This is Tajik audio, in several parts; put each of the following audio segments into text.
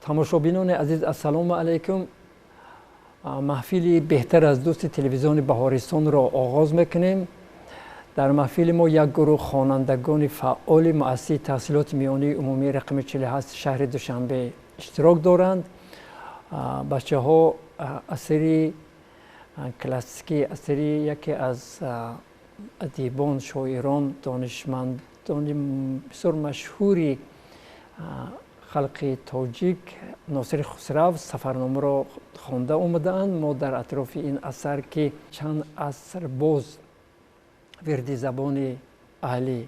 Тамошобинони азиз, ассалому алайкум. Маҳфили беҳтар аз дӯсти телевизиони Баҳористонро оғоз мекунем. Дар маҳфили мо як гурӯҳ хонандагони фаъоли муассисаи таҳсилоти миёнаи умумии рақами 48 шаҳри Душанбе иштирок доранд. Бачаҳо асари классикӣ, асари яке аз адибон, шоирон, донишмандони бисёр машҳури халқи тоҷик Носири Хусрав Сафарномаро хонда омадаанд. Мо дар атрофи ин асар, ки чанд аср боз вирди забони аҳли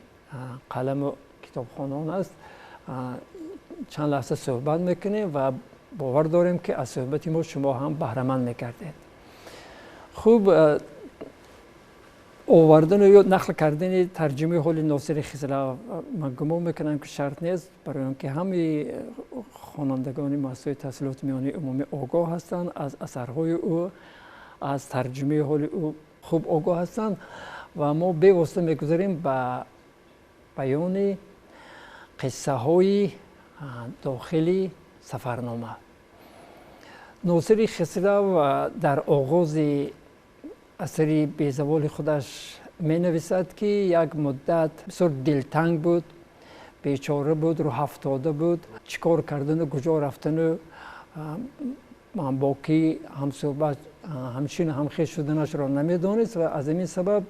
қаламу китобхонон аст, чанд лаҳза суҳбат мекунем ва бовар дорем, ки аз суҳбати мо шумо ҳам баҳраманд мегардед. Хуб, овардану ё нақл кардани тарҷумаи ҳоли Носири Хисрав, ман гумон мекунам, ки шарт нест, барои он ки ҳамаи хонандагони муассисаҳои таҳсилоти миёнаи умумӣ огоҳ ҳастанд аз асарҳои ӯ, аз тарҷумаи ҳоли ӯ хуб огоҳ ҳастанд ва мо бевосита мегузарем ба баёни қиссаҳои дохили Сафарнома. Носири Хисрав дар оғози асари безаволи худаш менависад, ки як муддат бисёр дилтанг буд, бечора буд, рӯҳафтода буд, чӣ кор кардану куҷо рафтану бо кӣ ҳамсӯҳбат, ҳамшину ҳамхеш шуданашро намедонист ва аз ҳамин сабаб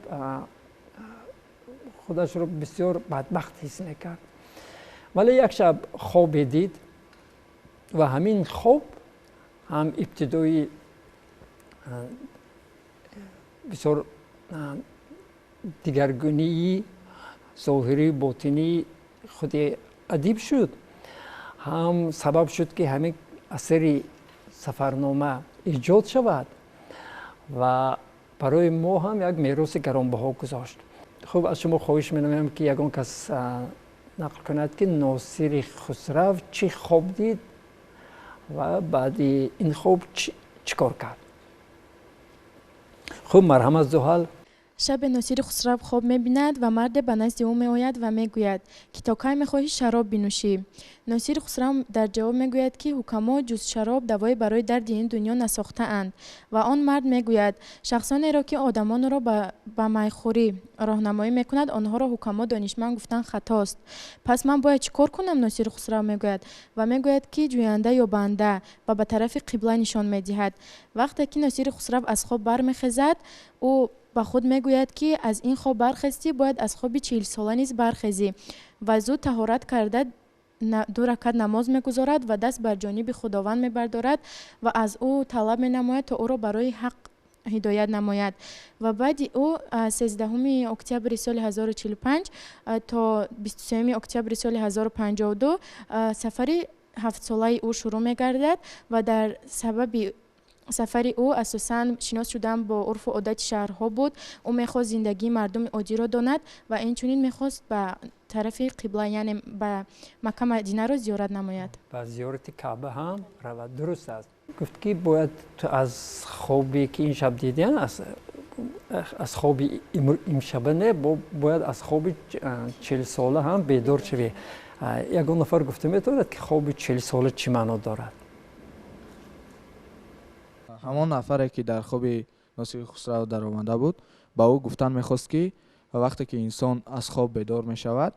худашро бисёр бадбахт ҳис мекард. Вале як шаб хобе дид ва ҳамин хоб ҳам ибтидои бисёр дигаргунии зоҳирию ботинии худи адиб шуд, ҳам сабаб шуд, ки ҳамин асари Сафарнома эҷод шавад ва барои мо ҳам як мероси гаронбаҳо гузошт. Хуб, аз шумо хоҳиш менамоям, ки ягон кас нақл кунад, ки Носири Хусрав чӣ хоб дид ва баъди ин хоб чӣ кор кард. Хуб, марҳамат, Зуҳал. Шабе Носири Хусрав хоб мебинад ва марде ба назди ӯ меояд ва мегӯяд, ки то кай мехоҳӣ шароб бинӯшӣ? Носири Хусрав дар ҷавоб мегӯяд, ки ҳукамо ҷуз шароб давое барои дарди ин дунё насохтаанд. Ва он мард мегӯяд, шахсонеро, ки одамонро ба майхӯрӣ роҳнамоӣ мекунад, онҳоро ҳукамо донишманд гуфтан хатост. Пас ман бояд чӣ кор кунам? Носири Хусрав мегӯяд ва мегӯяд, ки ҷӯянда ё банда, ва ба тарафи қибла нишон медиҳад. Вақте ки Носири Хусрав аз хоб бармехезад, ӯ ба худ мегӯяд, ки аз ин хоб бархестӣ, бояд аз хоби 40-сола низ бархезӣ, ва зуд таҳорат карда, ду ракат намоз мегузорад ва даст бар ҷониби Худованд мебардорад ва аз ӯ талаб менамояд, то ӯро барои ҳақ ҳидоят намояд. Ва баъди ӯ 13 октябри соли 1045 то 23 октябри соли 1052 сафари ҳафтсолаи ӯ шурӯъ мегардад ва дар сабаби сафари ӯ асосан шинос шудан бо урфу одати шаҳрҳо буд. Ӯ мехост зиндагии мардуми оддиро донад ва инчунин мехост ба тарафи қибла, яъне ба Макка, Мадинаро зиёрат намояд. Ба зиёрати Каъба ҳам равад, дуруст аст. Гуфт, ки бояд ту аз хобе, ки ин шаб дидиан, аз хоби имшаба не, бояд аз хоби 40-сола ҳам бедор шавӣ. Ягон нафар гуфта метавонад, ки хоби 40-сола чӣ маъно дорад? Ҳамон нафаре, ки дар хоби Носири Хусрав даромада буд, ба ӯ гуфтан мехост, ки вақте ки инсон аз хоб бедор мешавад,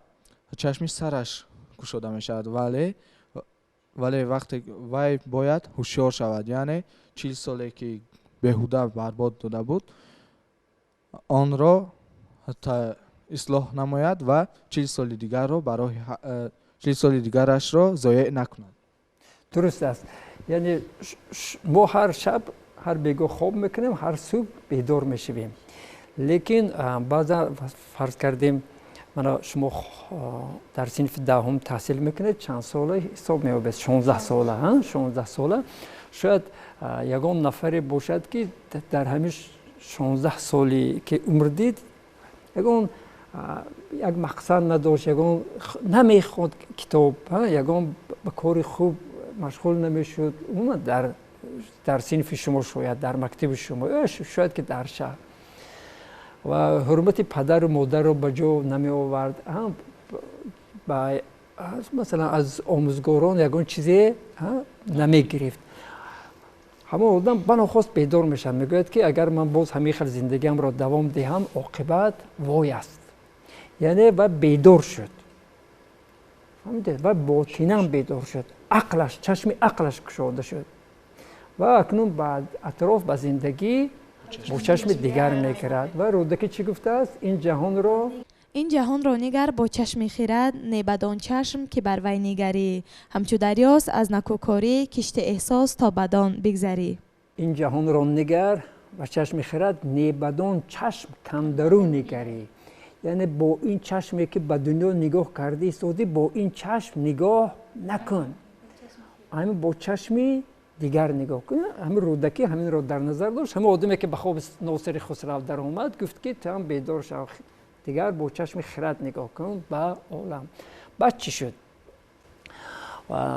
чашми сараш кушода мешавад, вале вақте вай бояд ҳушёр шавад, яъне 40 соле, ки беҳуда барбод дода буд, онро ислоҳ намояд ва 40 соли дигарро барои 40 соли дигарашро зоеъ накунад. Дуруст аст. Яъне мо ҳар шаб, ҳар бегоҳ хоб мекунем, ҳар субҳ бедор мешавем, лекин баъзан, фарз кардем, мана шумо дар синфи 10-ум таҳсил мекунед, чанд сола ҳисоб меёбед? 16 сола, 16 сола. Шояд ягон нафаре бошад, ки дар ҳамин 16 соле, ки умр дид, ягон як мақсад надошт, ягон намехонд китоб, ягон ба кори хуб машғул намешуд. Умуман дар синфи шумо, шояд дар мактаби шумо, шояд ки дар шаҳр, ва ҳурмати падару модарро ба ҷо намеовард, ба Масалан, аз омӯзгорон ягон чизе намегирифт. Ҳамон одам банохост бедор мешавад, мегӯяд, ки агар ман боз ҳамин хел зиндагиамро давом диҳам, оқибат вой аст. Яъне ва бедор шуд, фаҳмидед, ва ботинан бедор шуд, ақлаш, чашми ақлаш кушода шуд ва акнун ба атроф, ба зиндагӣ бо чашми дигар мекард. Ва Рӯдакӣ чӣ гуфтааст? Ин ҷаҳонро, ин ҷаҳонро нигар бо чашми хирад, не бадон чашм ки бар вай нигарӣ. Ҳамчу дарёст аз накӯкорӣ, кишти эҳсос то бадон бигзарӣ. Ин ҷаҳонро нигар ба чашми хирад, не бадон чашм кандару нигарӣ. Яъне бо ин чашме ки ба дунё нигоҳ карда истодӣ, бо ин чашм нигоҳ накун, ҳамин бо чашми дигар нигоҳ кун. Ҳамин Рӯдакӣ ҳаминро дар назар дошт. Ҳамин одаме ки ба хоби Носири Хусрав даромад, гуфт ки ту ҳам бедор шав, дигар бо чашми хирад нигоҳ кун ба олам. Баъд чӣ шуд?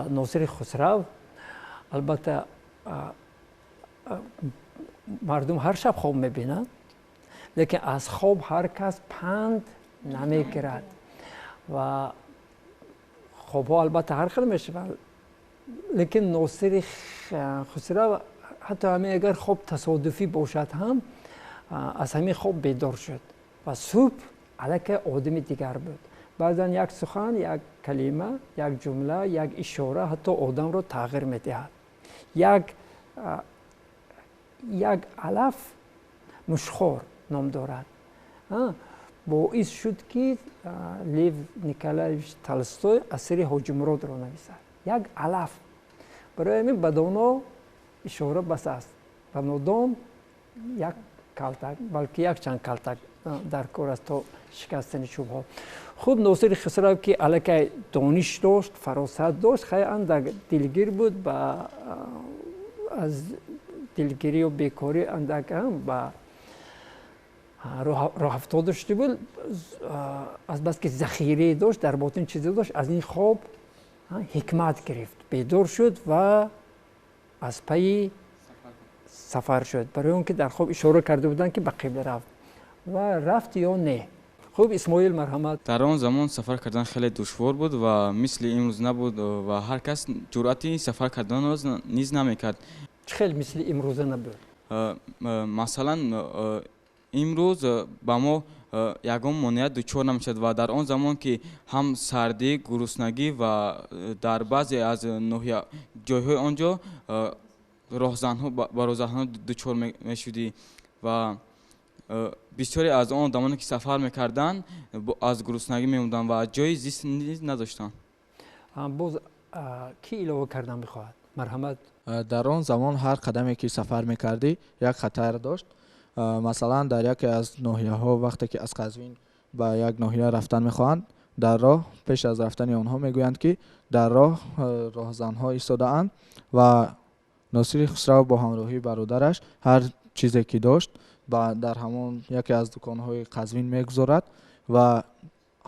Носири Хусрав, албатта, мардум ҳар шаб хоб мебинанд, лекин аз хоб ҳар кас панд намегирад ва хобҳо албатта ҳар хел мешаванд, лекин Носири Хусрав ҳатто ҳамин агар хоб тасодуфӣ бошад ҳам, аз ҳамин хоб бедор шуд ва субҳ аллакай одами дигар буд. Баъзан як сухан, як калима, як ҷумла, як ишора ҳатто одамро тағйир медиҳад. Як алаф мушхор ном дорад, боис шуд ки Лев Николаевич Толстой асари Ҳоҷимуродро нависад. Як алаф. Барои ҳамин ба доно ишора бас аст, ба нодон як калтак, балки якчанд калтак дар кор аст то шикастани чӯбҳо. Хуб, Носири Хусрав ки аллакай дониш дошт, фаросат дошт, хай андак дилгир буд, ба аз дилгирию бекорӣ андак ба роҳафтода шуда буд. Азбаски захирае дошт дар ботин, чизе дошт, аз ин хоб ҳикмат гирифт, бедор шуд ва аз пайи сафар шуд, барои он ки дар хоб ишора карда буданд, ки ба қибла рафт. Ва рафт ё не? Хуб, Исмоил, марҳамат. Дар он замон сафар кардан хеле душвор буд ва мисли имрӯз набуд ва ҳар кас ҷуръати сафар карданро низ намекард. Чӣ хел мисли имрӯза набуд? Масалан, имрӯз ба мо ягон монеа дучор намешавад ва дар он замон ки ҳам сардӣ, гуруснагӣ ва дар баъзе аз ноҳия ҷойҳои он ҷо роҳзанҳо, ба роҳзанҳо дучор мешудӣ ва бисёре аз он одамоне ки сафар мекарданд, аз гуруснагӣ мемурданд ва ҷои зист низ надоштанд. Боз кӣ илова кардан мехоҳад? Марҳамат. Дар он замон ҳар қадаме ки сафар мекардӣ, як хатар дошт. Масалан, дар яке аз ноҳияҳо, вақте ки аз Қазвин ба як ноҳия рафтан мехоҳанд, дар роҳ пеш аз рафтани онҳо мегӯянд, ки дар роҳ роҳзанҳо истодаанд ва Носири Хусрав бо ҳамроҳии бародараш ҳар чизе ки дошт, дар ҳамон яке аз дуконҳои Қазвин мегузорад ва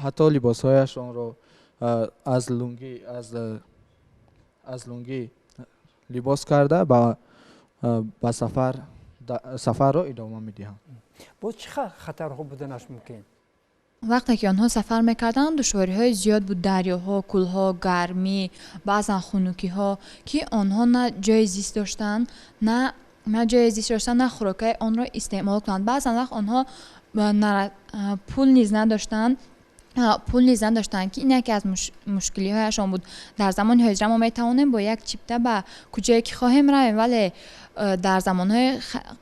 ҳатто либосҳояшонро аз лунгӣ либос карда, ба сафарро идома медиҳанд. Боз чӣ хатарҳо буданаш мумкин? Вақте ки онҳо сафар мекарданд, душвориҳои зиёд буд: дарёҳо, кӯлҳо, гармӣ, баъзан хунукиҳо, ки онҳо на ҷои зист доштанд, на ҷои зист доштанд, на хӯрокаи онро истеъмол кунанд. Баъзан вақт онҳо пул низ надоштанд, пул низ надоштанд, ки ин яке аз мушкилиҳояшон буд. Дар замони ҳозира мо метавонем бо як чипта ба куҷое ки хоҳем равем, вале дар замонҳои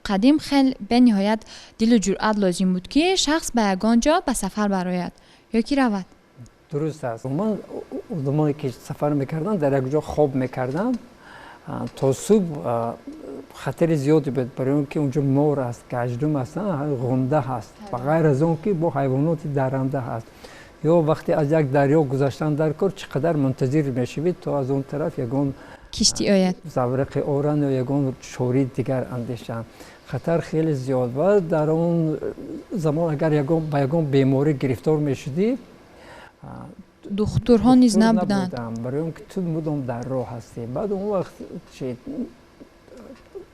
қадим хел бениҳоят дилу ҷуръат лозим буд, ки шахс ба ягон ҷо ба сафар барояд ё ки равад. Дуруст аст. Умуман, одамое ки сафар мекарданд, дар як ҷо хоб мекарданд то субҳ, хатари зиёде буд, барои он ки унҷо мор аст, гаҷдум аст, ғунда ҳаст ва ғайр аз он ки бо ҳайвоноти дарранда ҳаст. Ё вақте аз як дарё гузаштан дар кор, чӣ қадар мунтазир мешавед, то аз он тараф ягон киштӣ ояд, заврақе оранд ё ягон чори дигар андешанд. Хатар хеле зиёд. Ва дар он замон агар ба ягон беморӣ гирифтор мешудӣ, духтурҳо низ набуданд. Барои он ки ту мудом дар роҳ ҳастӣ. Баъд он вақт чи,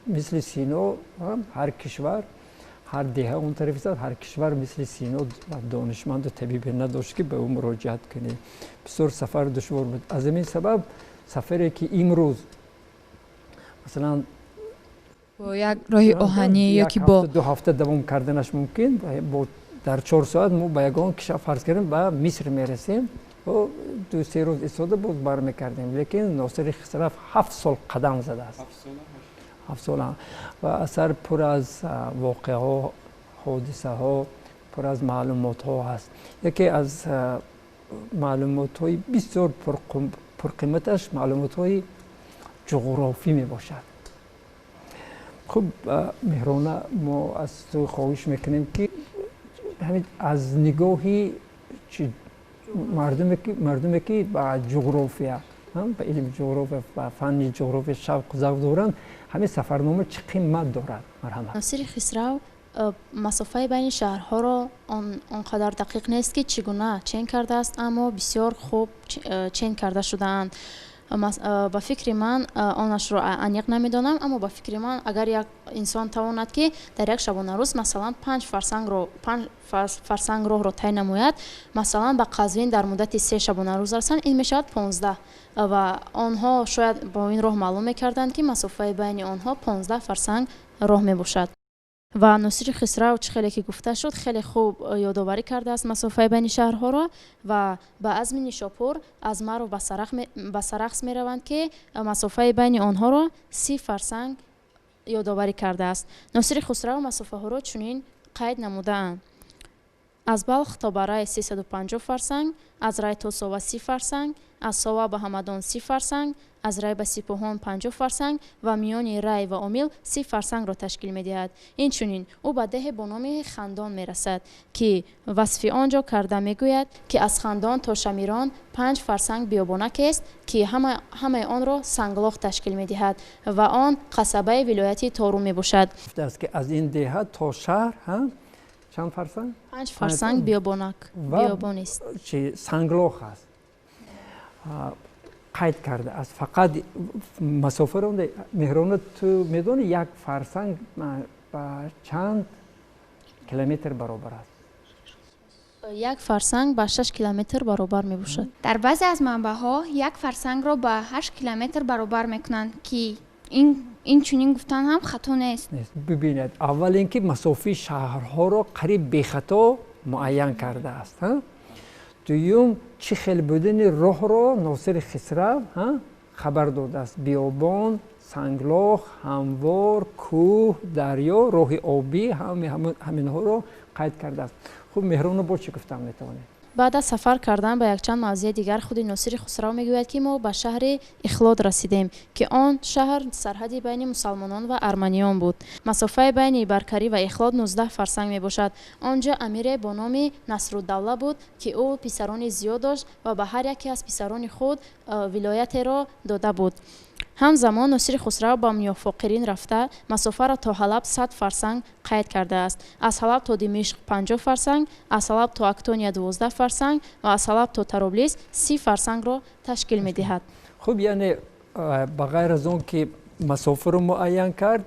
мисли Сино, ҳар кишвар Ҳар деҳа он тараф истад, ҳар кишвар мисли Сино донишманду табибе надошт, ки ба ӯ муроҷиат кунӣ. Бисёр сафар душвор буд. Аз ҳамин сабаб сафаре, ки имрӯз масалан бо як роҳи оҳанӣ ё ки бо 2 ҳафта давом карданаш мумкин, бо дар 4 соат мо ба ягон кишвар, фарз кардем, ба Миср мерасем, 2-3 рӯз истода боз бармекардем. Лекин Носири Хисрав 7 сол қадам задааст, 7 сол, ва асар пур аз воқеаҳо, ҳодисаҳо, пур аз маълумотҳо ҳаст. Яке аз маълумотҳои бисёр пурқиматаш маълумотҳои ҷуғрофӣ мебошад. Хуб, Меҳрона, мо аз ту хоҳиш мекунем, ки ҳамин аз нигоҳи мардуме, ки ба ҷуғрофия, ба илми ҷуғрофия, ба фанни ҷуғрофия шавқу завқ доранд, ҳамин сафарнома чӣ қимат дорад? Марҳамат. Носири Хисрав масофаи байни шаҳрҳоро он қадар дақиқ нест, ки чӣ гуна чен кардааст, аммо бисёр хуб чен карда шудаанд. Ба фикри ман, онашро аниқ намедонам, аммо ба фикри ман, агар як инсон тавонад, ки дар як шабонарӯз масалан 5 фарсангро, 5 фарсанг роҳро тай намояд, масалан ба Қазвин дар муддати 3 шабонарӯз расанд, ин мешавад 15. Ва онҳо шояд бо ин роҳ маълум мекарданд, ки масофаи байни онҳо 15 фарсанг роҳ мебошад. Ва Носири Хисрав, чӣ хеле ки гуфта шуд, хеле хуб ёдоварӣ кардааст масофаи байни шаҳрҳоро ва ба азми Нишопур аз Марв ба Сарахс мераванд, ки масофаи байни онҳоро 30 фарсанг ёдоварӣ кардааст. Носири Хусрав масофаҳоро чунин қайд намудаанд: аз Балх то ба Рай 350 фарсанг, аз Рай то Сова 30 фарсанг, аз Сова ба Ҳамадон 30 фарсанг, аз Рай ба Сипоҳон 50 фарсанг ва миёни Рай ва Омил 30 фарсангро ташкил медиҳад. Инчунин ӯ ба деҳе бо номи Хандон мерасад, ки васфи он ҷо карда мегӯяд, ки аз Хандон то Шамирон 5 фарсанг биёбонакест, ки ҳамаи онро санглох ташкил медиҳад ва он қасабаи вилояти Торум мебошад. Гуфтааст, ки аз ин деҳа то шаҳр чанд фарсанг? 5 фарсанг биёбонак, биёбонист. Чи санглох аст, қайд карда аст. Фақат масофаро, Меҳрона, ту медонӣ, як фарсанг ба чанд километр баробар аст? Як фарсанг ба 6 километр баробар мебошад. Дар баъзе аз манбаъҳо як фарсангро ба 8 километр баробар мекунанд, ки ин чунин гуфтан ҳам хато нест. Бибинед, аввал ин ки масофаи шаҳрҳоро қариб бехато муайян кардааст. Дуюм, чӣ хел будани роҳро Носири Хисрав хабар додааст: биёбон, санглох, ҳамвор, кӯҳ, дарё, роҳи обӣ, ҳаминҳоро қайд кардааст. Хуб, Меҳроно, бо чӣ гуфтан метавонед? Баъд аз сафар кардан ба якчанд мавзеи дигар, худи Носири Хусрав мегӯяд, ки мо ба шаҳри Ихлод расидем, ки он шаҳр сарҳади байни мусалмонон ва арманиён буд. Масофаи байни Баркарӣ ва Ихлод 19 фарсанг мебошад. Он ҷо амире бо номи Насруддавла буд, ки ӯ писарони зиёд дошт ва ба ҳар яке аз писарони худ вилоятеро дода буд. Ҳамзамон Носири Хусрав ба Миёфоқирин рафта, масофаро то Ҳалаб 100 фарсанг қайд кардааст, аз Ҳалаб то Димишқ 50 фарсанг, аз Ҳалаб то Актония 12 фарсанг ва аз Ҳалаб то Тароблис 30 фарсангро ташкил медиҳад. Хуб, яъне ба ғайр аз он ки масофаро муайян кард,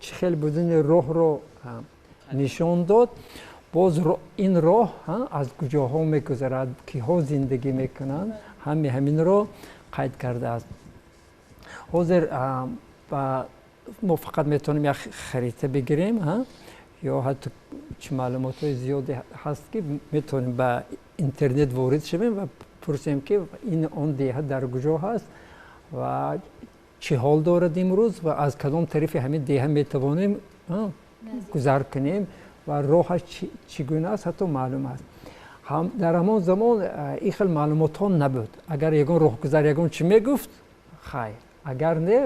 чӣ хел будани роҳро нишон дод, боз ин роҳ аз куҷоҳо мегузарад, киҳо зиндагӣ мекунанд, ҳами ҳаминро қайд кардааст. Ҳозир мо фақат метавонем як харита бигирем ё ҳатто чӣ маълумотҳои зиёде ҳаст, ки метавонем ба интернет ворид шавем ва пурсем, ки ин он деҳа дар куҷо ҳаст ва чӣ ҳол дорад имрӯз ва аз кадом тарафи ҳамин деҳа метавонем гузар кунем ва роҳаш чӣ гуна аст, ҳатто маълум аст. Дар ҳамон замон ин хел маълумотҳо набуд. Агар ягон роҳгузар ягон чӣ мегуфт, хайр, агар не,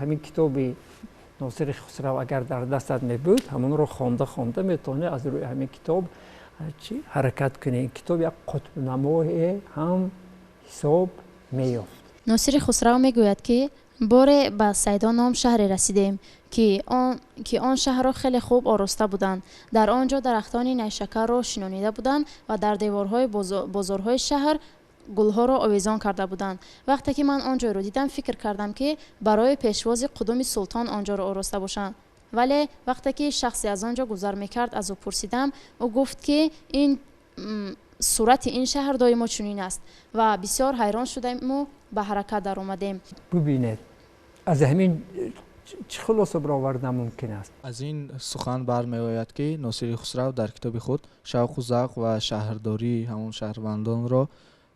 ҳамин китоби Носири Хусрав агар дар дастат мебуд, ҳамонро хонда хонда метавонӣ аз рӯи ҳамин китоб чӣ ҳаракат кунӣ. Ин китоб як қутбнамое ҳам ҳисоб меёфт. Носири Хусрав мегӯяд, ки боре ба Сайдо ном шаҳре расидем, ки он шаҳрро хеле хуб ороста буданд. Дар он ҷо дарахтони найшакарро шинонида буданд ва дар деворҳои бозорҳои шаҳр гулҳоро овезон карда буданд. Вақте ки ман он ҷойро дидам, фикр кардам, ки барои пешвози қудуми султон он ҷоро ороста бошанд. Вале вақте ки шахсе аз он ҷо гузар мекард, аз ӯ пурсидам, ӯ гуфт, ки ин сурати ин шаҳр доимо чунин аст ва бисёр ҳайрон шудему ба ҳаракат даромадем. Бубинед, аз ҳамин чӣ хулоса баровардан мумкин аст? Аз ин сухан бармеояд, ки Носири Хусрав дар китоби худ шавқу завқ ва шаҳрдории ҳамон шаҳрвандонро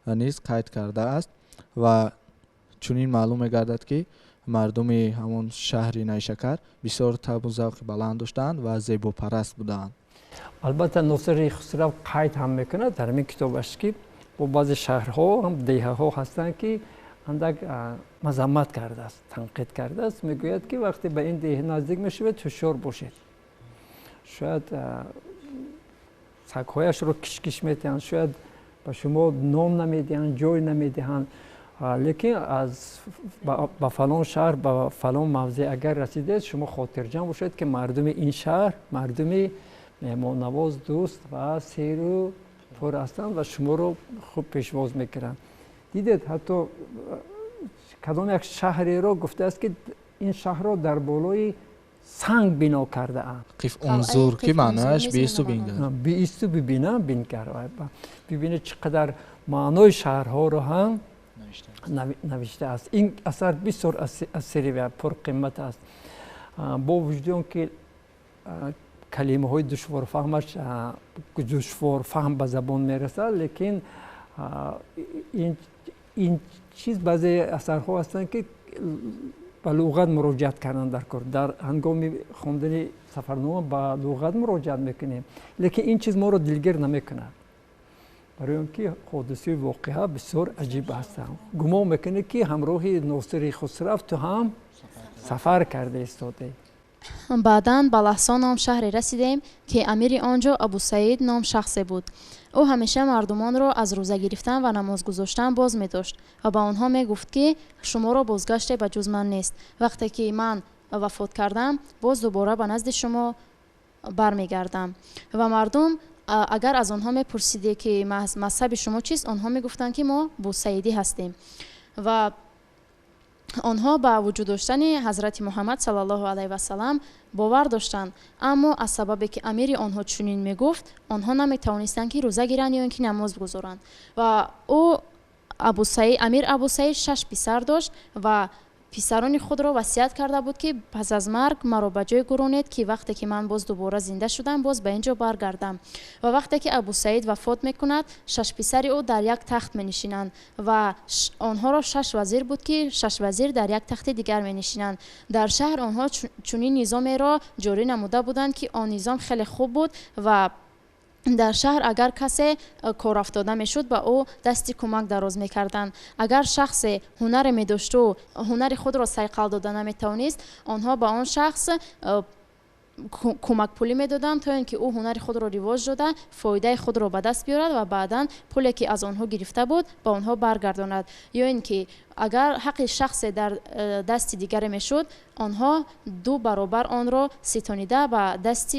низ қайд кардааст ва чунин маълум мегардад, ки мардуми ҳамон шаҳри Найшакар бисёр табу завқи баланд доштанд ва зебопараст буданд. Албатта, Носири Хусрав қайд ҳам мекунад дар ҳамин китобаш, ки бо баъзе шаҳрҳо ҳам деҳаҳо ҳастанд, ки андак мазаммат кардааст, танқид кардааст. Мегӯяд, ки вақте ба ин деҳ наздик мешавед, ҳушёр бошед, шояд сагҳояшро кишкиш метиҳанд, шояд ба шумо нон намедиҳанд, ҷой намедиҳанд, лекин аз ба фалон шаҳр, ба фалон мавзеъ агар расидед, шумо хотирҷамъ бошед, ки мардуми ин шаҳр мардуми меҳмоннавоз, дӯст ва серу пур ҳастанд ва шуморо хуб пешвоз мекунанд. Дидед, ҳатто кадом як шаҳреро гуфтааст, ки ин шаҳрро дар болои санг бино кардаанд. Қиф унзур, ки маънояш биисту бингар. Биисту бибина, бингар, бибинед, чӣ қадар маънои шаҳрҳоро ҳам навиштааст. Ин асар бисёр асири ва пурқимат аст, бо вуҷуди он ки калимаҳои душворфаҳмаш душворфаҳм ба забон мерасад, лекин ин чиз, баъзе асарҳо ҳастанд, ки ба луғат муроҷиат кардан дар кор. Дар ҳангоми хондани сафарнома ба луғат муроҷиат мекунем, лекин ин чиз моро дилгир намекунад, барои он ки ҳодисаи воқеа бисёр аҷиб ҳастанд. Гумон мекунӣ, ки ҳамроҳи Носири Хусрав ту ҳам сафар карда истодаӣ. Баъдан ба Лаҳсо ном шаҳре расидем, ки амири он ҷо Абусаид ном шахсе буд. Ӯ ҳамеша мардумонро аз рӯза гирифтан ва намоз гузоштан боз медошт ва ба онҳо мегуфт, ки шуморо бозгаште ба ҷуз ман нест. Вақте ки ман вафот кардам, боз дубора ба назди шумо бармегардам. Ва мардум, агар аз онҳо мепурсидӣ, ки мазҳаби шумо чист, онҳо мегуфтанд, ки мо бусаидӣ ҳастем. Ва онҳо ба вуҷуд доштани ҳазрати Муҳаммад саллаллоҳу алайҳи васалам бовар доштанд, аммо аз сабабе ки амири онҳо чунин мегуфт, онҳо наметавонистанд, ки рӯза гиранд ё ин ки намоз гузоранд. Ва ӯ амир Абусаид шаш писар дошт ва писарони худро васият карда буд, ки пас аз марг маро ба ҷой гуронед, ки вақте ки ман боз дубора зинда шудам, боз ба ин ҷо баргардам. Ва вақте ки Абусаид вафот мекунад, шаш писари ӯ дар як тахт менишинанд ва онҳоро шаш вазир буд, ки шаш вазир дар як тахти дигар менишинанд. Дар шаҳр онҳо чунин низомеро ҷорӣ намуда буданд, ки он низом хеле хуб буд ва дар шаҳр агар касе корафтода мешуд, ба ӯ дасти кӯмак дароз мекарданд. Агар шахсе ҳунаре медошту ҳунари худро сайқал дода наметавонист, онҳо ба он шахс кӯмакпулӣ медоданд, то ин ки ӯ ҳунари худро ривоҷ дода, фоидаи худро ба даст биёрад ва баъдан пуле, ки аз онҳо гирифта буд, ба онҳо баргардонад. Ё ин ки агар ҳаққи шахсе дар дасти дигаре мешуд, онҳо ду баробар онро ситонида ба дасти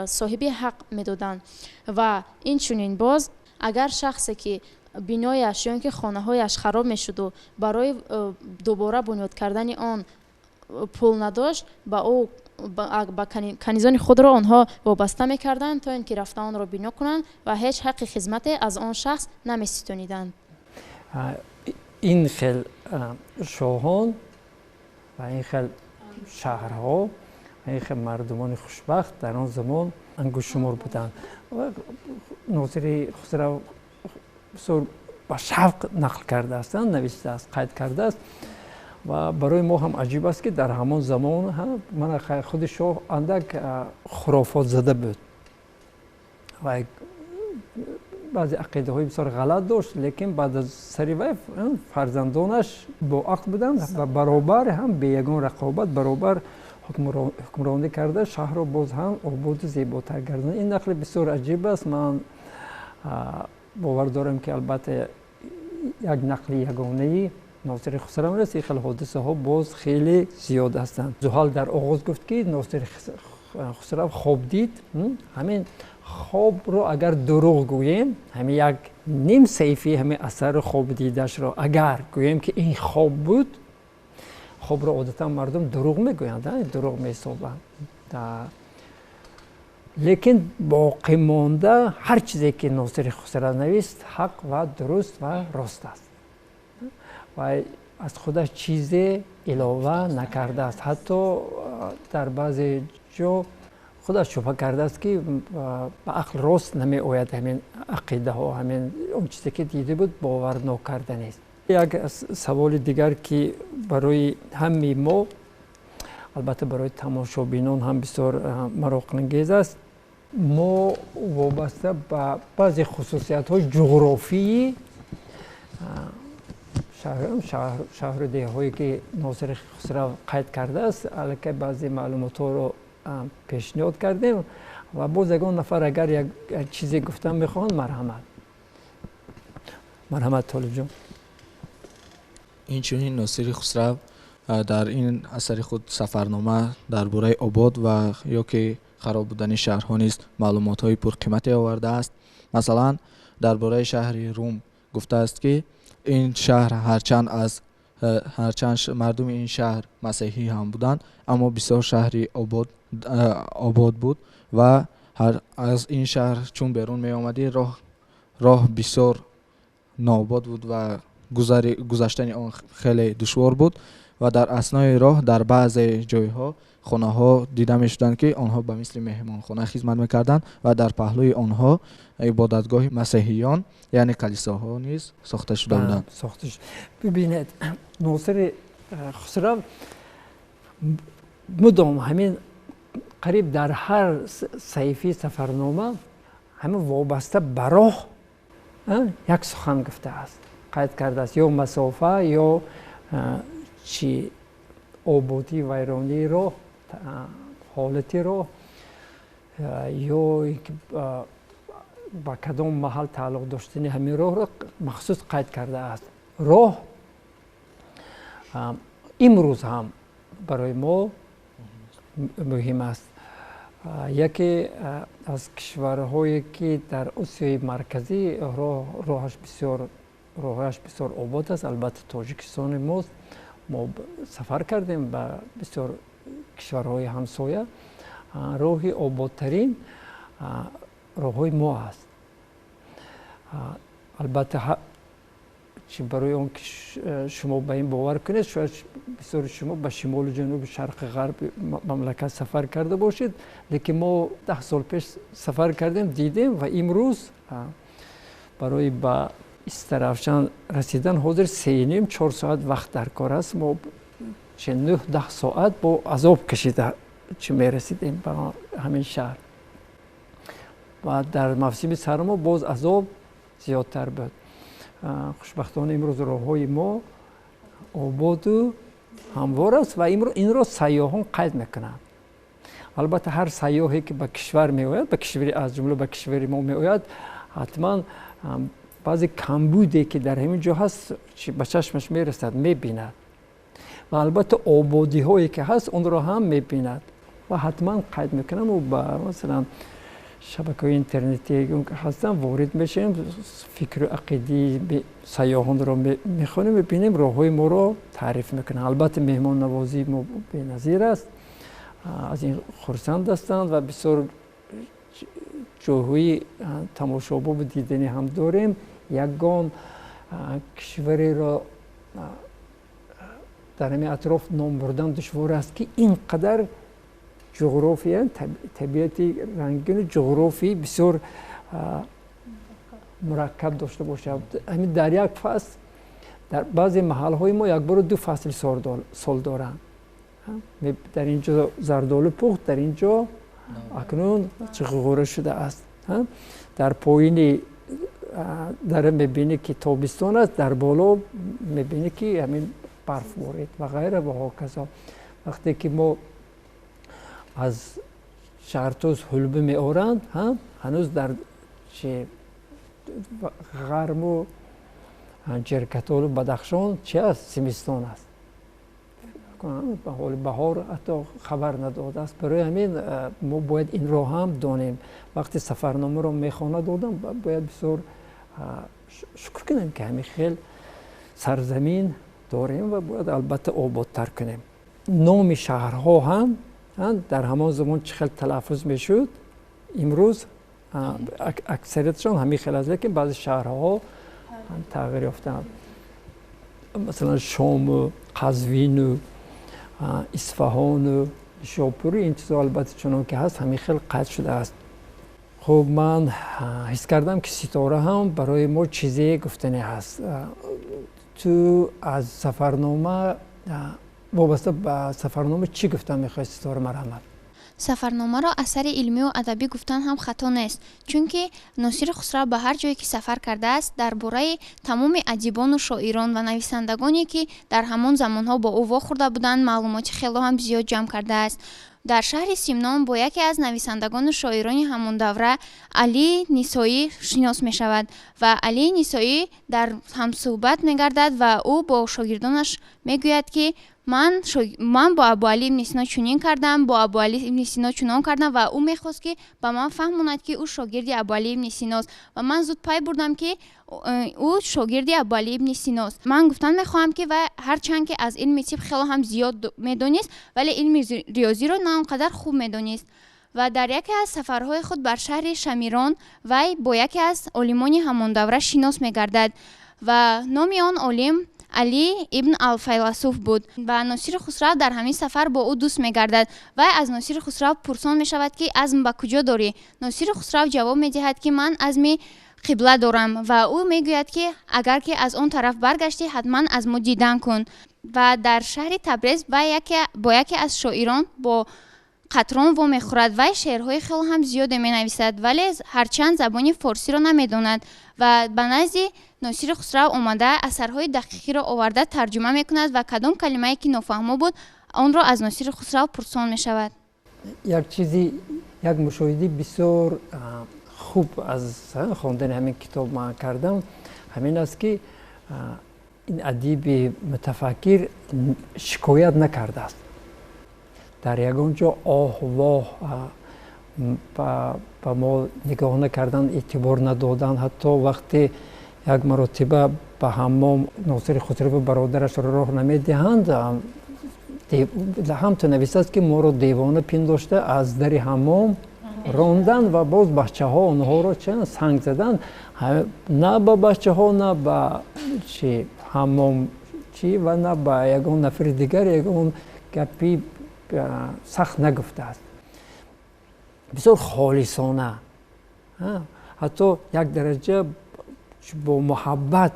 соҳиби ҳақ медоданд. Ва инчунин боз агар шахсе, ки бинояш ё ин ки хонаҳояш хароб мешуду барои дубора бунёд кардани он пул надошт, ба ӯ ба канизони худро онҳо вобаста мекарданд, то ин ки рафта онро бино кунанд ва ҳеҷ ҳаққи хизмате аз он шахс намеситониданд. Ин хел шоҳон ва ин хел шаҳрҳо ва ин хел мардумони хушбахт дар он замон ангуштшумор буданд. Носири Хусрав бисёр ба шавқ нақл кардаастанд, навиштааст, қайд кардааст. Ва барои мо ҳам аҷиб аст, ки дар ҳамон замон мана худи шоҳ андак хурофотзада буд ва баъзе ақидаҳои бисёр ғалат дошт, лекин баъд аз сари вай фарзандонаш бо ақл буданд ва баробар ҳам бе ягон рақобат баробар ҳукмронӣ карда, шаҳрро боз ҳам ободу зеботар гардонад. Ин нақли бисёр аҷиб аст. Ман бовар дорам, ки албатта як нақли ягонаи Носири Хусрав нест, ин хел ҳодисаҳо боз хеле зиёд ҳастанд. Зуҳал дар оғоз гуфт, ки Носири Хусрав хоб дид. Ҳамин хобро агар дурӯғ гӯем, ҳамин як ним саҳифаи ҳамин асари хоб дидашро агар гӯем, ки ин хоб буд, хобро одатан мардум дурӯғ мегӯянд, дурӯғ меҳисобанд. Лекин боқӣ монда ҳар чизе ки Носири Хусрав навист, ҳақ ва дуруст ва рост аст ва аз худаш чизе илова накардааст. Ҳатто дар баъзе ҷо худаш шубҳа кардааст, ки ба ақл рост намеояд ҳамин ақидаҳо, ҳамин он чизе ки дида буд, бовар нокарданист. Як саволи дигар, ки барои ҳамаи мо, албатта барои тамошобинон ҳам бисёр мароқангез аст. Мо вобаста ба баъзе хусусиятҳои ҷуғрофии шаҳру деҳҳое, ки Носири Хусрав қайд кардааст, аллакай баъзе маълумотҳоро пешниҳод кардем ва боз ягон нафар агар як чизе гуфтан мехоҳанд, марҳамат, марҳамат, Толибҷон. Инчунин Носири Хусрав дар ин асари худ «Сафарнома» дар бораи обод ва ё ки хароб будани шаҳрҳо низ маълумотҳои пурқимате овардааст. Масалан, дар бораи шаҳри Рум гуфтааст, ки ин шаҳр ҳарчанд мардуми ин шаҳр масеҳӣ ҳам буданд, аммо бисёр шаҳри обод буд ва аз ин шаҳр чун берун меомадӣ, роҳ бисёр нообод буд ва гузаштани он хеле душвор буд ва дар аснои роҳ дар баъзе ҷойҳо хонаҳо дида мешуданд, ки онҳо ба мисли меҳмонхона хизмат мекарданд ва дар паҳлӯи онҳо ибодатгоҳи масеҳиён, яъне калисоҳо низ сохта шуда буданд. Сохта. Бибинед, Носири Хусрав мудом ҳамин қариб дар ҳар саҳифаи «Сафарнома» ҳамин вобаста ба роҳ як сухан гуфтааст, қайд кардааст, ё масофа, ё чи ободӣ, вайронии роҳ, ҳолати роҳ, ё ба кадом маҳал тааллуқ доштани ҳамин роҳро махсус қайд кардааст. Роҳ имрӯз ҳам барои мо муҳим аст. Яке аз кишварҳое, ки дар Осиёи Марказӣ роҳаш бисёр обод аст, албатта, Тоҷикистони мост. Мо сафар кардем ба бисёр кишварҳои ҳамсоя, роҳи ободтарин роҳҳои мо аст. Албатта, чи барои он ки шумо ба ин бовар кунед, шояд бисёри шумо ба шимолу ҷануби, шарқи, ғарби мамлакат сафар карда бошед, лекин мо 10 сол пеш сафар кардем, дидем ва имрӯз барои ба Истаравшан расидан ҳозир 3,5-4 соат вақт дар кор аст. Мо че 9-10 соат бо азоб кашида чи мерасидем ба ҳамин шаҳр ва дар мавсими сармо боз азоб зиёдтар буд. Хушбахтона, имрӯз роҳҳои мо ободу ҳамвор аст ва инро сайёҳон қайд мекунанд. Албатта, ҳар сайёҳе ки ба кишвар меояд, ба кишвари, аз ҷумла ба кишвари мо меояд, ҳатман баъзе камбуде ки дар ҳамин ҷо ҳаст, ба чашмаш мерасад, мебинад ва албатта ободиҳое ки ҳаст, онро ҳам мебинад ва ҳатман қайд мекунам. Ба масалан шабакаҳои интернетӣ ҳастанд, ворид мешавем, фикру ақидаи сайёҳонро мехонем, мебинем, роҳҳои моро таъриф мекунанд. Албатта, меҳмоннавозии мо беназир аст, аз ин хурсанд ҳастанд ва бисёр ҷойҳои тамошобобу диданӣ ҳам дорем. Ягон кишвареро дар ҳамин атроф ном бурдан душвор аст, ки ин қадар ҷуғрофия, табиати рангину ҷуғрофии бисёр мураккаб дошта бошад. Ҳамин дар як фасл дар баъзе маҳалҳои мо якбору ду фасли сол доранд. Дар ин ҷо зардолу пухт, дар ин ҷо акнун чиғура шудааст. Дар поини дара мебинӣ, ки тобистон аст, дар боло мебинӣ, ки ҳамин барф борид ва ғайра ва ҳоказо. Вақте ки мо аз Шаҳртӯз ҳулба меоранд, ҳанӯз дар чи ғарму Ҷиркатолу Бадахшон чи аст? Зимистон аст, ҳоли баҳор ҳатто хабар надодааст. Барои ҳамин мо бояд инро ҳам донем. Вақте «Сафарномаро» мехонад одам, бояд бисёр шукр кунем, ки ҳамин хел сарзамин дорем ва бояд, албатта, ободтар кунем. Номи шаҳрҳо ҳам Дар ҳамон замон чӣ хел талаффуз мешуд, имрӯз аксариятшон ҳамин хел аст, лекин баъзе шаҳрҳо тағйир ёфтаанд. Масалан, Шому, Қазвину, Исфаҳону, Нишопуру ин чизҳо албатта чунон ки ҳаст ҳамин хел қайд шудааст. Хуб, ман ҳис кардам, ки Ситора ҳам барои мо чизе гуфтанӣ ҳаст. Ту аз сафарнома, вобаста ба сафарнома чӣ гуфтан мехоҳӣ, Ситора? Марҳамат. Сафарномаро асари илмию адабӣ гуфтан ҳам хато нест, чунки Носири Хусрав ба ҳар ҷое ки сафар кардааст, дар бораи тамоми адибону шоирон ва нависандагоне, ки дар ҳамон замонҳо бо ӯ вохӯрда буданд, маълумоти хело ҳам зиёд ҷамъ кардааст. Дар шаҳри Симнон бо яке аз нависандагону шоирони ҳамон давра, Алии Нисоӣ, шинос мешавад ва Алии Нисоӣ дар ҳамсӯҳбат мегардад ва ӯ бо шогирдонаш мегӯяд, ки ман бо Абуалӣ ибни Сино чунин кардам, бо Абуалӣ ибни Сино чунон кардам, ва ӯ мехост, ки ба ман фаҳмонад, ки ӯ шогирди Абуалӣ ибни Синост, ва ман зуд пай бурдам, ки ӯ шогирди Абуалӣ ибни Синост. Ман гуфтан мехоҳам, ки вай ҳарчанд ки аз илми тиб хело ҳам зиёд медонист, вале илми риёзиро на он қадар хуб медонист. Ва дар яке аз сафарҳои худ бар шаҳри Шамирон вай бо яке аз олимони ҳамон давра шинос мегардад ва номи он олим Алӣ ибн Алфайласуф буд ва Носири Хусрав дар ҳамин сафар бо ӯ дӯст мегардад. Вай аз Носири Хусрав пурсон мешавад, ки азм ба куҷо дорӣ? Носири Хусрав ҷавоб медиҳад, ки ман азми қибла дорам, ва ӯ мегӯяд, ки агар ки аз он тараф баргаштӣ, ҳатман аз мо дидан кун. Ва дар шаҳри Табрез вай бо яке аз шоирон, бо Қатрон, вомехӯрад. Вай шеърҳои хело ҳам зиёде менависад, вале ҳарчанд забони форсиро намедонад, ва ба назди Носири Хусрав омада, асарҳои дақиқиро оварда тарҷума мекунад ва кадом калимае ки нофаҳмо буд, онро аз Носири Хусрав пурсон мешавад. Як чизи, як мушоҳидаи бисёр хуб аз хондани ҳамин китоб ман кардам, ҳамин аст, ки ин адиби мутафаккир шикоят накардааст дар ягон ҷо, оҳ воҳ, ба мо нигоҳ накардан, эътибор надодан. Ҳатто вақте як маротиба ба ҳаммом Носири Хусраву бародарашро роҳ намедиҳанд, ҳамту нависааст, ки моро девона пиндошта, аз дари ҳаммом ронданд ва боз бачаҳо онҳоро ча санг заданд. На ба бачаҳо, на ба чи ҳаммом чи ва на ба ягон нафари дигар ягон гапи сахт нагуфтааст. Бисёр холисона, ҳатто як дараҷа бо муҳаббат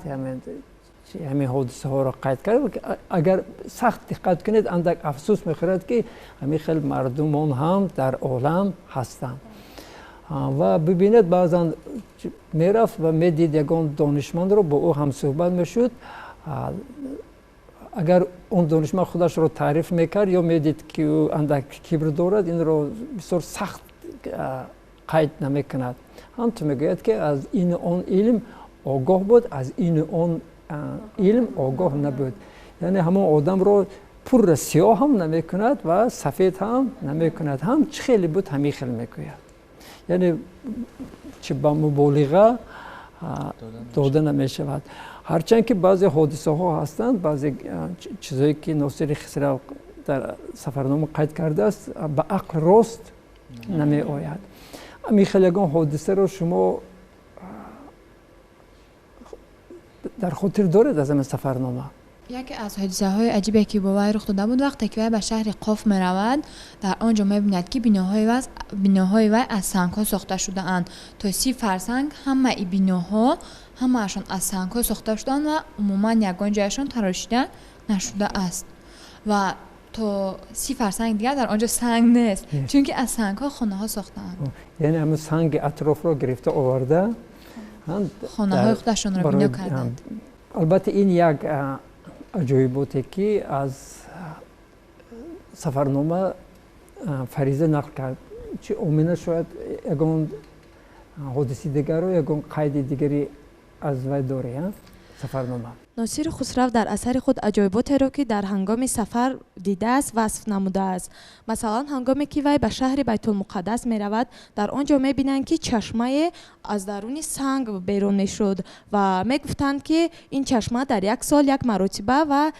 ҳамин ҳодисаҳоро қайд кард. Агар сахт диққат кунед, андак афсӯс мехӯрад, ки ҳамин хел мардумон ҳам дар олам ҳастанд. Ва бибинед, баъзан мерафт ва медид ягон донишмандро, бо ӯ ҳамсӯҳбат мешуд. Агар он донишманд худашро таъриф мекард ё медид, ки ӯ андак кибр дорад, инро бисёр сахт қайд намекунад. Ҳамту мегӯяд, ки аз ину он илм огоҳ буд, аз ину он илм огоҳ набуд. Яъне ҳамон одамро пурра сиёҳ ҳам намекунад ва сафед ҳам намекунад, ҳам чӣ хеле буд, ҳамин хел мегӯяд. Яъне чи ба муболиға дода намешавад. Ҳарчанд ки баъзе ҳодисаҳо ҳастанд, баъзе чизҳое, ки Носири Хисрав дар сафарнома қайд кардааст, ба ақл рост намеояд. Ҳамин хел ягон ҳодисаро шумо дар хотир доред аз ҳамин сафарнома? Яке аз ҳодисаҳои аҷибе, ки бо вай рух дода буд, вақте ки вай ба шаҳри Қоф меравад, дар он ҷо мебинад, ки биноҳои вай аз сангҳо сохта шудаанд. То 30 фарсанг ҳамаи биноҳо, ҳамаашон аз сангҳо сохта шудаанд ва умуман ягон ҷояшон тарошида нашудааст. Ва то 30 фарсанг дигар дар он ҷо санг нест, чунки аз сангҳо хонаҳо сохтаанд. Яъне ҳамин санги атрофро гирифта оварда хонаҳои худашонро бино карданд. Албатта, ин як аҷоиботе, ки аз сафарнома Фариза нақл кард. Чи Омина, шояд ягон ҳодиси дигарро, ягон қайди дигари аз вай дорӣ, сафарнома? Носири Хусрав дар асари худ аҷоиботеро, ки дар ҳангоми сафар дидааст, васф намудааст. Масалан, ҳангоме ки вай ба шаҳри Байтулмуқаддас меравад, дар он ҷо мебинанд, ки чашмае аз даруни санг берун мешуд ва мегуфтанд, ки ин чашма дар як сол як маротиба ва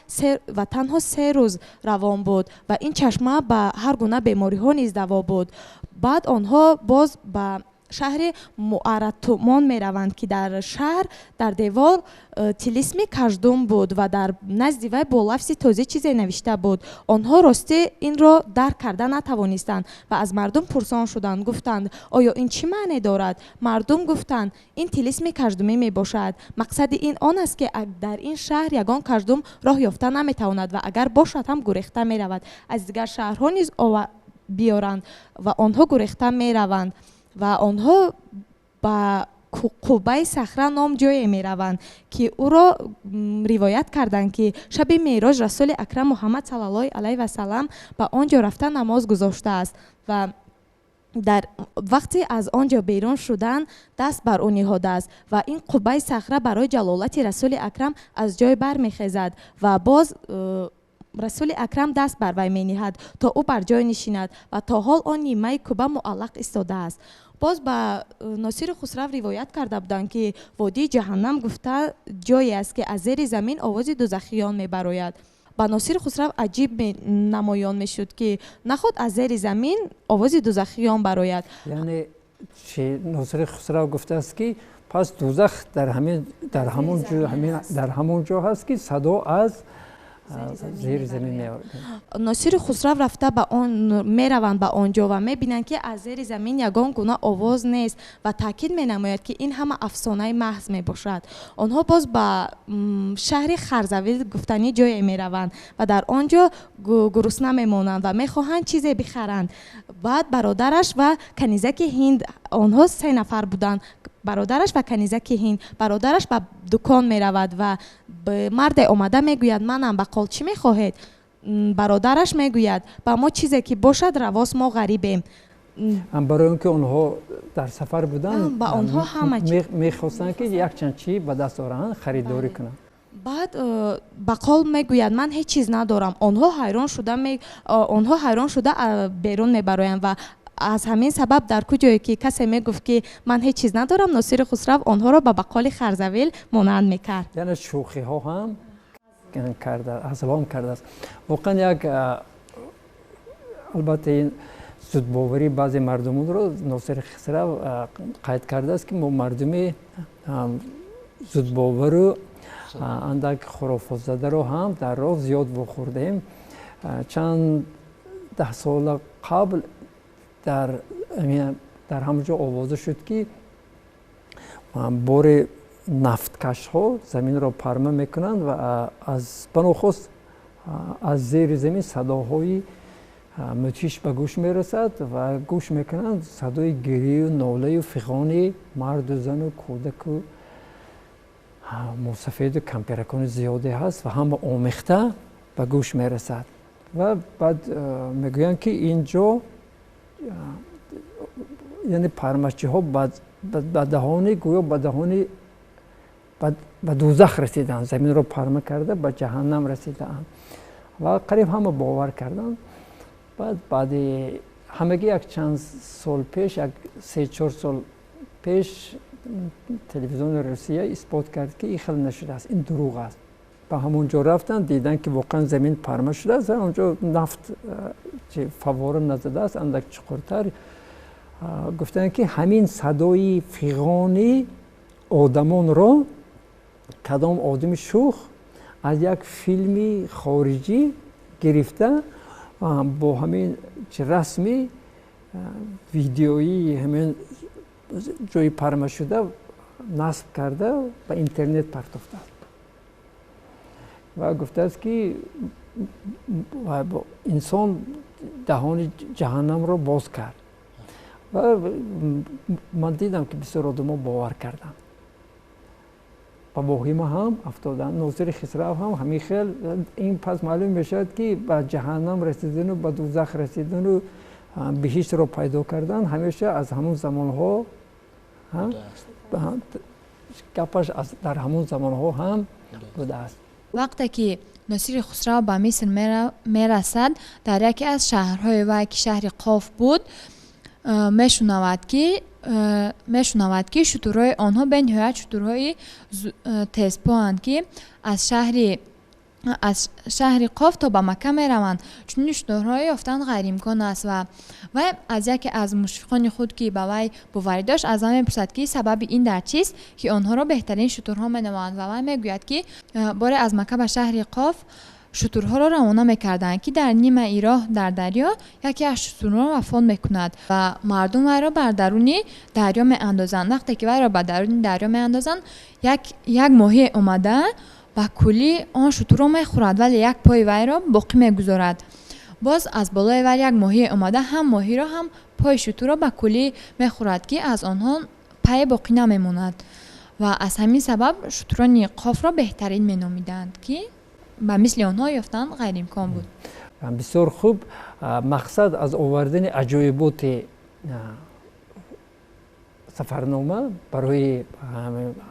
танҳо 3 рӯз равон буд ва ин чашма ба ҳар гуна бемориҳо низ даво буд. Баъд онҳо боз ба шаҳри Муаратумон мераванд, ки дар шаҳр дар девор тилисми каждум буд ва дар назди вай бо лафзи тозӣ чизе навишта буд. Онҳо ростӣ инро дарк карда натавонистанд ва аз мардум пурсон шуданд, гуфтанд: «Оё ин чӣ маъне дорад?» Мардум гуфтанд: «Ин тилисми каждумӣ мебошад. Мақсади ин он аст, ки дар ин шаҳр ягон каждум роҳ ёфта наметавонад ва агар бошад ҳам, гурехта меравад. Аз дигар шаҳрҳо низ биёранд ва онҳо гурехта мераванд». Ва онҳо ба Қуббаи Сахра ном ҷое мераванд, ки ӯро ривоят карданд, ки шаби Меъроҷ Расули Акрам Муҳаммад саллаллоҳи алайҳи васалам ба он ҷо рафта намоз гузоштааст ва дар вақте аз он ҷо берун шудан, даст бар ӯ ниҳодааст ва ин Қуббаи Сахра барои ҷалолати Расули Акрам аз ҷой бармехезад ва боз Расули Акрам даст бар вай мениҳад, то ӯ бар ҷой нишинад ва то ҳол он нимаи куба муаллақ истодааст. Боз ба Носири Хусрав ривоят карда буданд, ки водии Ҷаҳаннам гуфта ҷое аст, ки аз зери замин овози дузахиён мебарояд. Ба Носири Хусрав аҷиб намоён мешуд, ки наход аз зери замин овози дузахиён барояд. Яъне чи, Носири Хусрав гуфтааст, ки пас дузах дар ҳамон ҷо ҳаст, ки садо аз зери замин меояд. Носири Хусрав рафта ба он мераванд, ба он ҷо ва мебинанд, ки аз зери замин ягон гуна овоз нест ва таъкид менамояд, ки ин ҳама афсонаи маҳз мебошад. Онҳо боз ба шаҳри Харзавил гуфтанӣ ҷое мераванд ва дар он ҷо гурусна мемонанд ва мехоҳанд чизе бихаранд. Баъд бародараш ва канизаки ҳинд, онҳо се нафар буданд, бародараш ва канизаки ҳинд, бародараш ба дукон меравад ва марде омада мегӯяд: «Манам бақол, чӣ мехоҳед?» Бародараш мегӯяд: «Ба мо чизе ки бошад равост, мо ғарибем». Барои он ки онҳо дар сафар буданд, ба онҳо ҳама мехостанд, ки якчанд чӣ ба даст оранд, харидорӣ кунанд. Баъд бақол мегӯяд: «Ман ҳеҷ чиз надорам». Онҳо ҳайрон шуда берун мебароянд ва аз ҳамин сабаб дар куҷое ки касе мегуфт, ки ман ҳеҷ чиз надорам, Носири Хусрав онҳоро ба бақоли Харзавил монанд мекард. Яъне шӯхиҳо ҳам карда, ҳазлом кардааст. Воқеан як, албатта, ин зудбоварии баъзе мардумонро Носири Хусрав қайд кардааст, ки мо мардуми зудбовару андак хурофотзадаро ҳам дар роҳ зиёд вохӯрдем. Чанд даҳ сола қабл дар ҳамон ҷо овоза шуд, ки бори нафткашҳо заминро парма мекунанд ва аз банохост аз зери замин садоҳои мудҳиш ба гӯш мерасад ва гӯш мекунанд, садои гирию нолаю фиғони марду зану кӯдаку мусафеду кампиракони зиёде ҳаст ва ҳама омехта ба гӯш мерасад. Ва баъд мегӯянд, ки ин ҷо, яъне пармачиҳо ба даҳони, гӯё ба даҳони ба дузах расидаанд, заминро парма карда ба ҷаҳаннам расидаанд ва қариб ҳама бовар карданд. Баъд баъди ҳамагӣ як чанд сол пеш, як 3-4 сол пеш, телевизиони Русия исбот кард, ки ин хел нашудааст, ин дурӯғ аст. Ба ҳамон ҷо рафтанд, диданд, ки воқеан замин парма шудааст ва онҷо нафт фаввора назадааст, андак чуқуртар. Гуфтанд, ки ҳамин садои фиғони одамонро кадом одами шӯх аз як филми хориҷӣ гирифта, бо ҳамин расми видеоии ҳамин ҷои пармашуда насб карда, ба интернет партофтааст ва гуфтааст, ки инсон даҳони ҷаҳаннамро боз кард. Ва ман дидам, ки бисёр одамо бовар карданд, ба воҳима ҳам афтоданд. Носири Хисрав ҳам ҳамин хел. Ин пас маълум мешавад, ки ба ҷаҳаннам расидану ба дузах расидану биҳиштро пайдо кардан ҳамеша аз ҳамон замонҳо. Гапаш дар ҳамон замонҳо ҳам будааст. Вақте ки Носири Хусрав ба Миср мерасад, дар яке аз шаҳрҳои вай, ки шаҳри Қоф буд, мешунавад, ки шутурҳои онҳо бениҳоят шутурҳои тезпоанд, ки аз шаҳри Қоф то ба Макка мераванд. Чунин шутурҳое ёфтан ғайриимкон аст. Ва вай аз яке аз мушфиқони худ, ки ба вай боварӣ дошт, аз вай мепурсад, ки сабаби ин дар чист, ки онҳоро беҳтарин шутурҳо меноманд. Ва вай мегӯяд, ки боре аз Макка ба шаҳри Қоф шутурҳоро равона мекарданд, ки дар нимаи роҳ дар дарё яке аз шутурҳо вафот мекунад ва мардум вайро бар даруни дарё меандозанд. Вақте ки вайро ба даруни дарё меандозанд, як моҳие омада, ба куллӣ он шутурро мехӯрад, вале як пои вайро боқӣ мегузорад. Боз аз болои вай як моҳие омада, ҳам моҳиро, ҳам пои шутурро ба куллӣ мехӯрад, ки аз онҳо пае боқӣ намемонад. Ва аз ҳамин сабаб шутурони Қофро беҳтарин меномиданд, ки ба мисли онҳо ёфтан ғайриимкон буд. Бисёр хуб. Мақсад аз овардани аҷоиботи сафарнома барои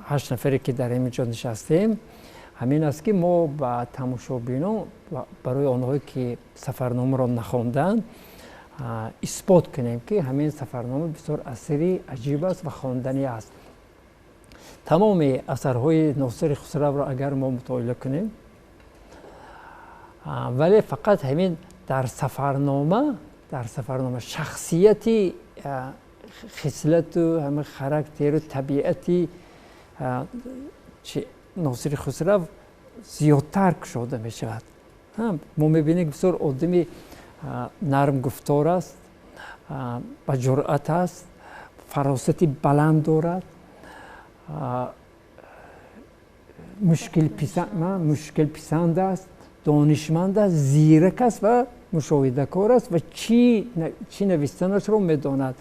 ҳашт нафаре, ки дар ҳамин ҷо нишастем, ҳамин аст, ки мо ба тамошобинон, барои онҳое, ки сафарномаро нахонданд, исбот кунем, ки ҳамин сафарнома бисёр асари аҷиб аст ва хонданӣ аст. Тамоми асарҳои Носири Хусравро агар мо мутолиа кунем, вале фақат ҳамин дар сафарнома шахсияти, хислату ҳамин характеру табиати Носири Хусрав зиёдтар кушода мешавад. Мо мебинем, бисёр одами нармгуфтор аст, ба ҷуръат аст, фаросати баланд дорад, мушкилписанд аст, донишманд аст, зирак аст ва мушоҳидакор аст ва чӣ навистанашро медонад.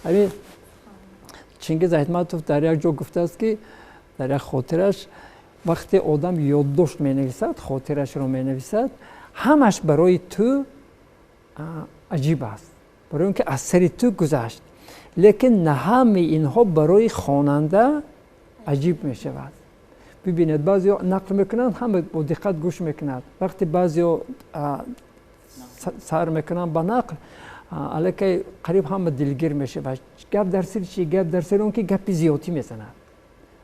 Ҳамин Чингиз Айтматов дар як ҷо гуфтааст, ки дар як хотираш, вақте одам ёддошт менависад, хотирашро менависад, ҳамаш барои ту аҷиб аст, барои он ки аз сари ту гузашт, лекин на ҳамаи инҳо барои хонанда аҷиб мешавад. Бибинед, баъзеҳо нақл мекунанд, ҳама бо диққат гӯш мекунад. Вақте баъзеҳо сар мекунанд ба нақл, аллакай қариб ҳама дилгир мешавад. Гап дар сари чи? Гап дар сари он ки гапи зиёдтӣ мезанад,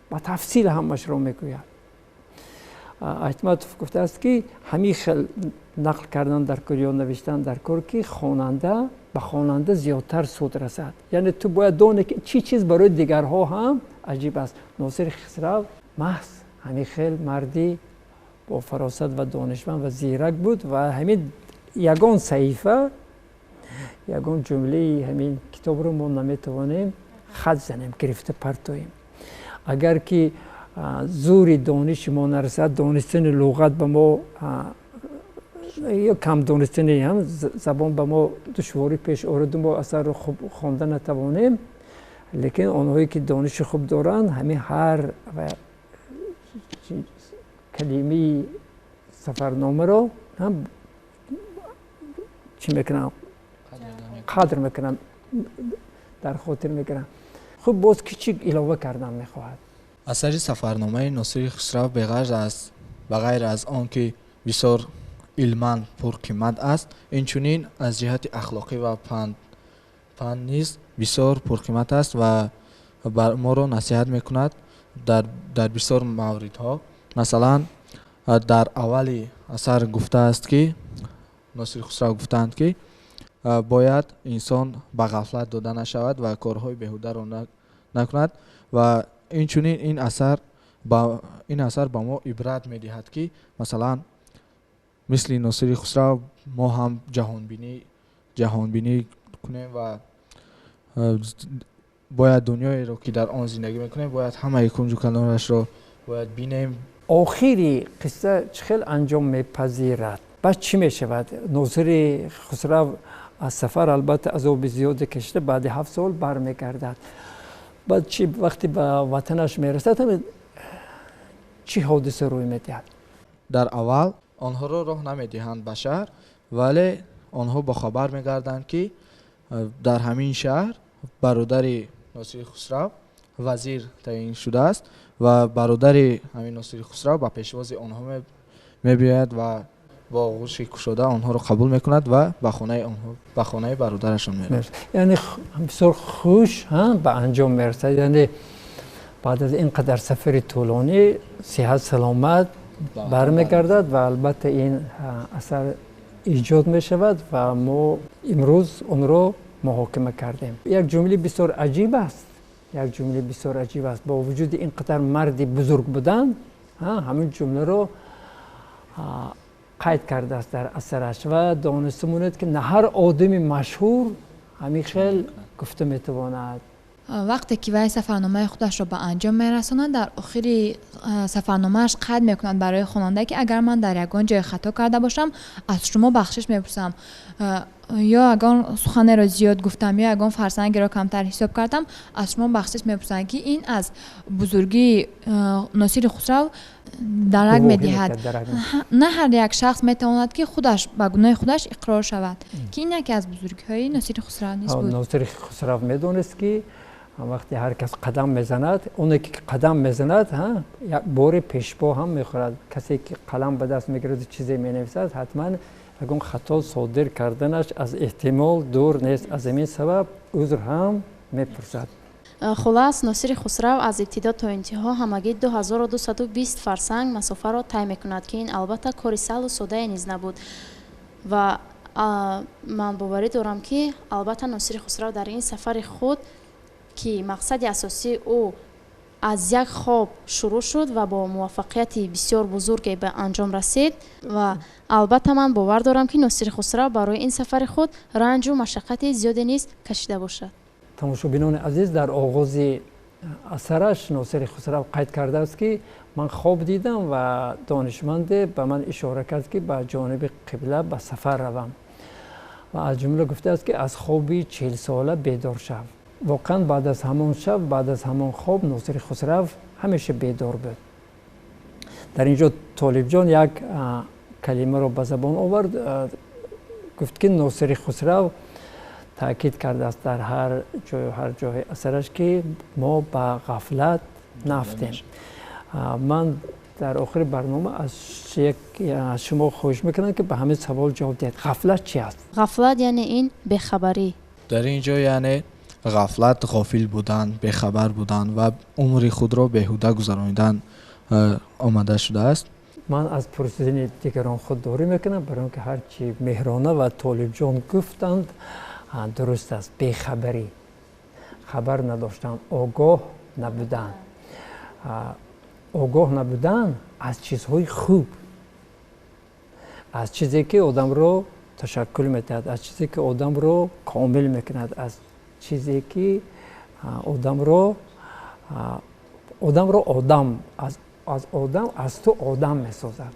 ба тафсил ҳамашро мегӯяд. Айтматов гуфтааст, ки ҳамин хел нақл кардан дар кор ё навиштан дар кор, ки хонанда ба хонанда зиёдтар суд расад. Яъне ту бояд доне, ки чӣ чиз барои дигарҳо ҳам аҷиб аст. Носири Хисрав маҳз ҳамин хел марди бо фаросат ва донишманд ва зирак буд ва ҳамин ягон саҳифа, ягон ҷумлаи ҳамин китобро мо наметавонем хат занем, гирифта партоем. Агар ки зури дониши мо нарасад, донистани луғат ба мо ё кам донистани ҳам забон ба мо душворӣ пеш ораду, мо асарро хуб хонда натавонем, лекин онҳое, ки дониши хуб доранд, ҳамин ҳар калимаи сафарномаро ҳам чӣ мекунанд? Қадр мекунанд, дар хотир мегиранд. Хуб, боз ки чӣ илова кардан мехоҳад? Асари сафарномаи Носири Хусрав ба ғайр аз он ки бисёр илман пурқимат аст, инчунин аз ҷиҳати ахлоқӣ ва панд низ бисёр пурқимат аст ва моро насиҳат мекунад дар бисёр мавридҳо. Масалан, дар аввали асар гуфтааст, ки Носири Хусрав гуфтаанд, ки бояд инсон ба ғафлат дода нашавад ва корҳои беҳударо накунад. Ва инчунин ин асар ба мо ибрат медиҳад, ки масалан мисли Носири Хусрав мо ҳам ҷаҳонбинӣ кунем ва бояд дунёеро, ки дар он зиндагӣ мекунем, бояд ҳамаи кунҷу канорашро бояд бинем. Охири қисса чӣ хел анҷом мепазирад? Баъд чӣ мешавад? Носири Хусрав аз сафар, албатта, азоби зиёде кашида, баъди 7 сол бармегардад. Баъд чӣ? Вақте ба ватанаш мерасад, чӣ ҳодиса рӯй медиҳад? Дар аввал онҳоро роҳ намедиҳанд ба шаҳр, вале онҳо бохабар мегарданд, ки дар ҳамин шаҳр бародари Носири Хусрав Вазир таъин шудааст ва бародари ҳамин Носири Хусрав ба пешвози онҳо мебиёяд ва бо оғӯши кушода онҳоро қабул мекунад ва ба хонаи онҳо, ба хонаи бародарашон меравад. Яъне бисёр хуш ба анҷом мерасад. Яъне баъд аз ин қадар сафари тӯлонӣ сиҳат саломат бармегардад ва албатта ин асар эҷод мешавад ва мо имрӯз онро муҳокима кардем. Як ҷумлаи бисёр аҷиб аст, як ҷумлаи бисёр аҷиб аст. Бо вуҷуди ин қадар марди бузург будан, ҳамин ҷумларо қайд кардааст дар асараш ва дониста монед, ки на ҳар одами машҳур ҳамин хел гуфта метавонад. Вақте ки вай сафарномаи худашро ба анҷом мерасонад, дар охири сафарномааш қайд мекунад барои хонанда, ки агар ман дар ягон ҷое хато карда бошам, аз шумо бахшиш мепурсам, ё ягон суханеро зиёд гуфтам, ё ягон фарсангеро камтар ҳисоб кардам, аз шумо бахшиш мепурсам, ки ин аз бузургии Носири Хусрав дарак медиҳад. На ҳар як шахс метавонад, ки худаш ба гуноҳи худаш иқрор шавад, ки ин яке аз бузургиҳои Носири Хусрав низ буд. Носири Хусрав медонист, ки вақте ҳар кас қадам мезанад, оне ки қадам мезанад, як бори пешпо ҳам мехӯрад. Касе ки қалам ба даст мегираду чизе менависад, ҳатман ягон хато содир карданаш аз эҳтимол дур нест. Аз ҳамин сабаб узр ҳам мепурсад. Хулас, Носири Хусрав аз ибтидо то интиҳо ҳамагӣ 2220 фарсанг масофаро тай мекунад, ки ин албатта кори саҳлу соддае низ набуд. Ва ман боварӣ дорам, ки албатта Носири Хусрав дар ин сафари худ, ки мақсади асосии ӯ аз як хоб шурӯъ шуд ва бо муваффақияти бисёр бузурге ба анҷом расид, ва албатта ман бовар дорам, ки Носири Хусрав барои ин сафари худ ранҷу машаққати зиёде низ кашида бошад. Тамошобинони азиз, дар оғози асараш Носири Хусрав қайд кардааст, ки ман хоб дидам ва донишманде ба ман ишора кард, ки ба ҷониби қибла ба сафар равам, ва аз ҷумла гуфтааст, ки аз хоби 40сола бедор шав. Воқеан, баъд аз ҳамон шаб, баъд аз ҳамон хоб Носири Хусрав ҳамеша бедор буд. Дар ин ҷо Толибҷон як калимаро ба забон овард, гуфт, ки Носири Хусрав таъкид кардааст дар ҳар ҷою ҳар ҷои асараш, ки мо ба ғафлат нафтем. Ман дар охири барнома аз шумо хоҳиш мекунам, ки ба ҳамин савол ҷавоб диҳед: ғафлат чи аст? Ғафлат яъне ин бехабарӣ. Дар ин ҷо яъне ғафлат ғофил будан, бехабар будан ва умри худро беҳуда гузаронидан омада шудааст. Ман аз пурсидани дигарон худдорӣ мекунам, барои он ки ҳарчи Меҳрона ва Толибҷон гуфтанд, дуруст аст. Бехабарӣ, хабар надоштан, огоҳ набудан, огоҳ набудан аз чизҳои хуб, аз чизе ки одамро ташаккул медиҳад, аз чизе ки одамро комил мекунад, аз чизе ки одамро одам, аз одам, аз ту одам месозад,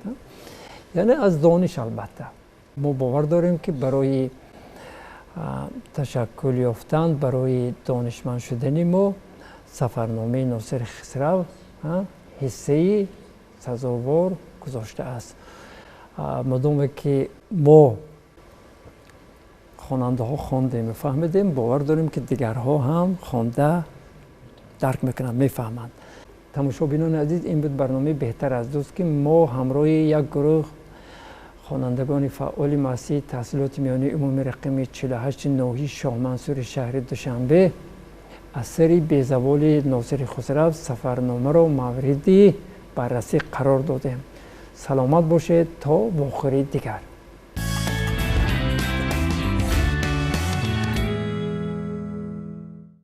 яъне аз дониш. Албатта, мо бовар дорем, ки барои ташаккул ёфтан, барои донишманд шудани мо сафарномаи Носири Хисрав ҳиссаи сазовор гузоштааст. Модоме ки мо хонандаҳо хондем, фаҳмидем, бовар дорем, ки дигарҳо ҳам хонда дарк мекунанд, мефаҳманд. Тамошобинони азиз, ин буд барномаи «Беҳтар аз дӯст», ки мо ҳамроҳи як гурӯҳ хонандагони фаъоли муассисаи таҳсилоти миёнаи умумии рақами 48 ноҳияи Шоҳмансури шаҳри Душанбе асари безаволи Носири Хусрав «Сафарномаро» мавриди баррасӣ қарор додем. Саломат бошед то вохӯрии дигар.